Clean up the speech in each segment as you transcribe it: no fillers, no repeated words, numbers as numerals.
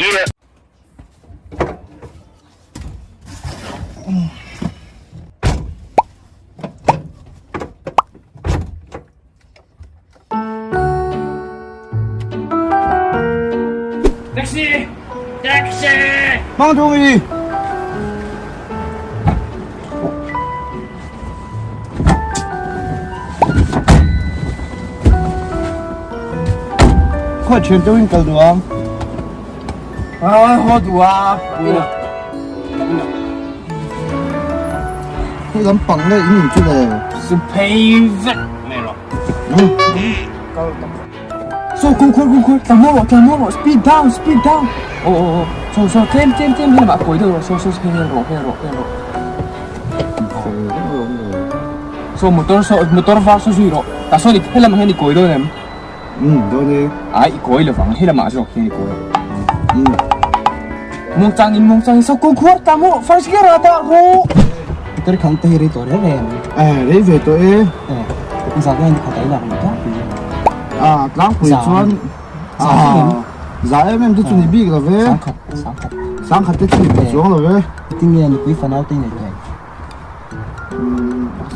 Gear. Taxi! Taxi! Mang thung i. Khuat thian tu in kal duh ang. Ah, haw duh a. Ina. Ina. Khu lampang le in in chu le. Su phei vek mai rawh. Kal tak. So kung khur kung khur tla mo rawh tla mo rawh speed down speed down. Oh oh oh so so tlem tlem tlem helamah kawi deuh rawh so so hei hei rawh hei rawh hei rawh. So motor so motor var saw zui rawh tah sawn i helamah hian i kawi dawn em? Um dawn e. Ai i kawi lovang helamah zawk hian i kawi. Um. Muangchang in muangchang in so kung khur tla mo rawh first gear ah dah rawh. Motor khalh te hi rei tawh reng reng. Eh rei ve tawh e. Eh zah hian khat a inah rih tlangpui. Ah tlangpui chuan ah za em em te chu ni bik lo ve. Sangkhat sangkhat. Sangkhat te chu ni tawh chuang lo ve. Tinge nupui fanau te nei tawh.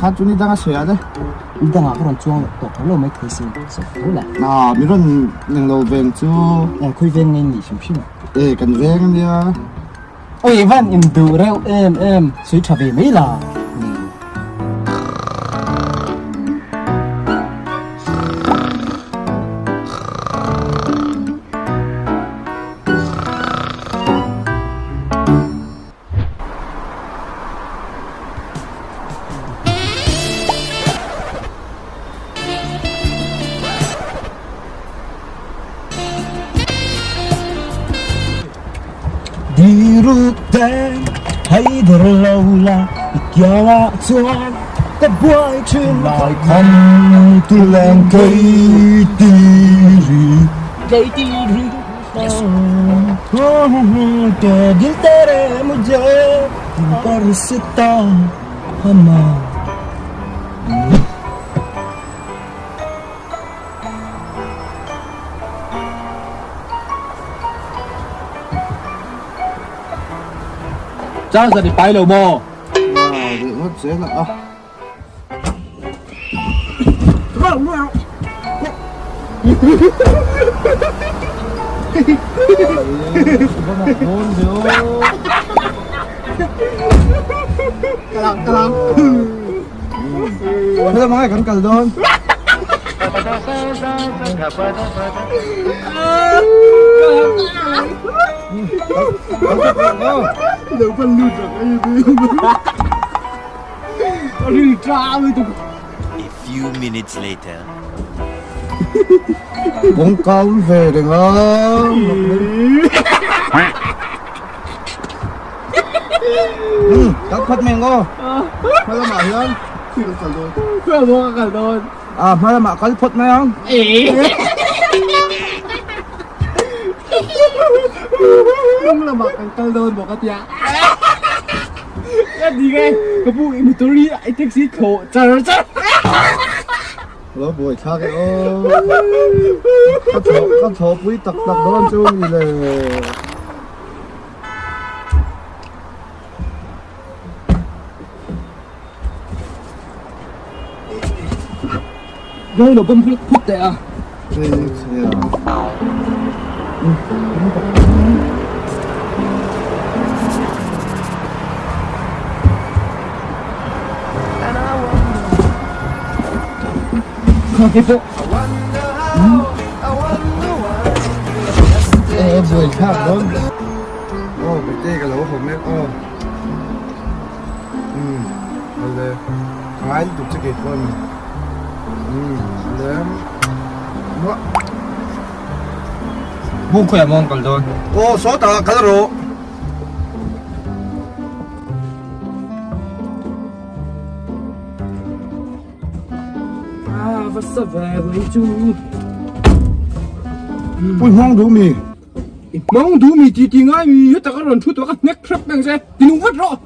Kha chu ni danga sawi ah le. Ni dangah ka rawn chuang tawh kher lo mai thei sin sawi tho la. Ah mi rawn eng lo veng chu. Eh khawi veng nge ni hrim hrim a. Eh kan veng ania. Oi van in duh reuh em em sawi tha ve mai la. Diruk ten haider lo la i kiangah chuan ka buai thin lai kham tu leng kei ti ri kei ti ri ke dil tere mujhe par sita hama Charger i pai lo maw? Ah, rih ngawt zel a. Hello mga kan kal dawn. A few minutes later. Kawngka awm ve reng a. Kal khat mai ang aw. Hma lamah hian kal kal dawn. Khual maw ka kal dawn. Ah, hma lamah kal phawt mai ang. Hnung lamah kan kal dawn bawk a tia. Ka ti nge ka pu i motor hi i taxi thlawh char char. Lo buai thlak e aw. Ka thaw ka thawpui tak tak dawn chu ni le. Rei lo bawm phut phut teh a. Rei che a. Kha ke pawh. Eh buai thlak dawn. Aw bete ka lo haw mek aw. Umm awle ka ngai lutuk che kei pawn umm awle muah. Buk khawiah maw an kal dawn? Aw sawtah kal rawh. Ah va sa ve mai chu. Pui hmang duh mi. I hmang duh mi ti ti ngai mi heta ka rawn thu tawh ka hnek hrep mai ang che ti nung vat rawh.